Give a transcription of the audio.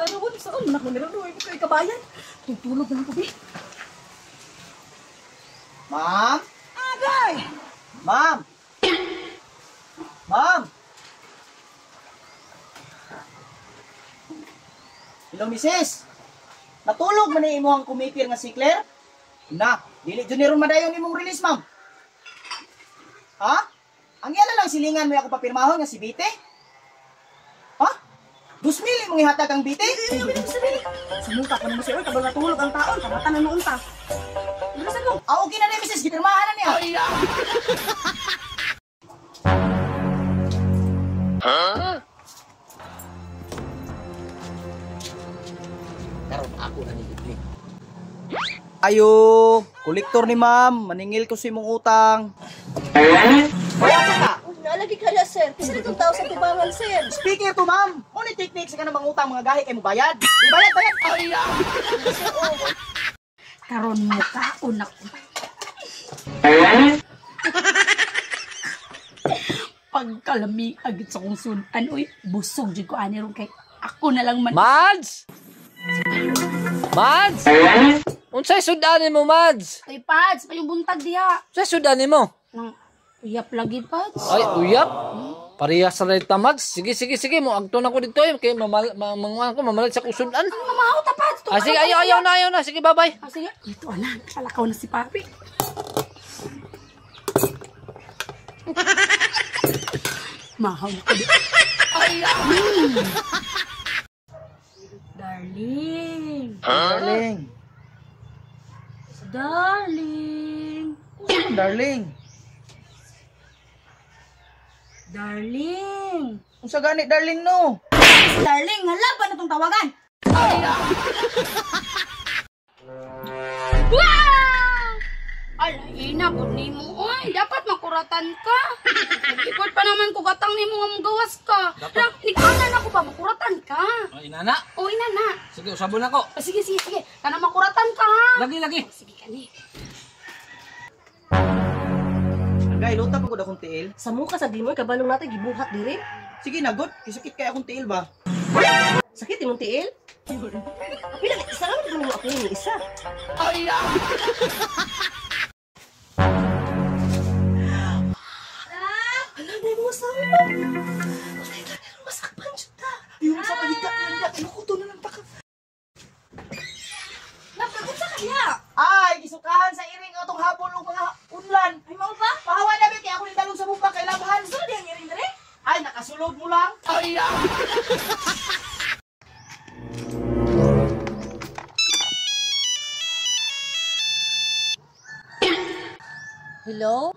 Tarawon, saan man ako meron uy, kay kabayan. Tutulog na lang ko, bi. Ma'am? Agay! Ma'am? Ma'am? Hello, misis. Natulog man ni imong kumipir nga si Claire? Na, dili jud ni ron madayon imong release, ma'am. Ha? Ang iyala lang silingan mo ako papirmahon nga si BT? Ha? 2,000 imong ihatag ang BT? Sumuka ko naman siya, uy, kabalo natulog ang taon, kamata na noon ta. Bilisan mo. Ah, okay na ni misis, gipirmahan na niya. Karon ako na ni Ibli. Ayo, kolektor ni ma'am, maningil ko sa imong utang. Wala ka. Nalagi ka na, sir. Kasi nitong tao sa tubangan, sir. Speaker to ma'am. Mo ni technique sa kanang mga utang mga gahi kay mo bayad. Di bayad, bayad. Ay, Karon mo kaon ako. Pagkalami agad sa kong sudan, uy, busog jud ko ani ron kay ako na lang man. Mads! Mads! Unsay sudan nimo, Mads? Ay, Pads, payong buntag diha. Unsay sudan nimo? Nang uyap lagi, Pads. Ay, uyap. Parehas sa ta, Mads. Sige, sige, sige. Mo agto na ko dito eh. Kay mamanguan ko, mamalit sa kusudan. Ang mamahaw ta, Pads. Ah, sige, ayaw, ayaw na, ayaw na. Sige, bye-bye. Ah, sige. Ito, anak. Kalakaw na si Papi. Mahaw na ko di. Ay, Darling. Darling. Darling. Darling. Darling. Unsa gani darling no? Darling, hala pa na tong tawagan. Wow! Ala, ina, pud nimo oy. Dapat makuratan ka. Nag-ipod pa naman ko gatang nimo nga mugawas ka. Nikanan ako ba makuratan ka? Ay, inana. O ina na. Sige, usabon ako. Ah, sige, sige, sige. Kana makuratan ka ha. Lagi, lagi. Sige kani. Agay, luta pa gud akong tiil. Sa muka sa gimoy, kabalong natin, gibuhat diri. Sige na, good. Kisakit kay akong tiil ba? Sakit imong tiil? Pila isa lang mo ako ni isa. Ay, Ala, dai mo asawa. Patay ka na, masakpan jud ta. Yung sa pahiga niya, kinukuto na lang taka. Nakagunsa kaya? Ay, gisukahan sa iring atong habol og mga unlan. Ay, mao ba? Pahawa na kay ako ni dalong sa bubak kay labhan. Saan di ang iring dere? Ay, nakasulod mo lang. Ay, Hello?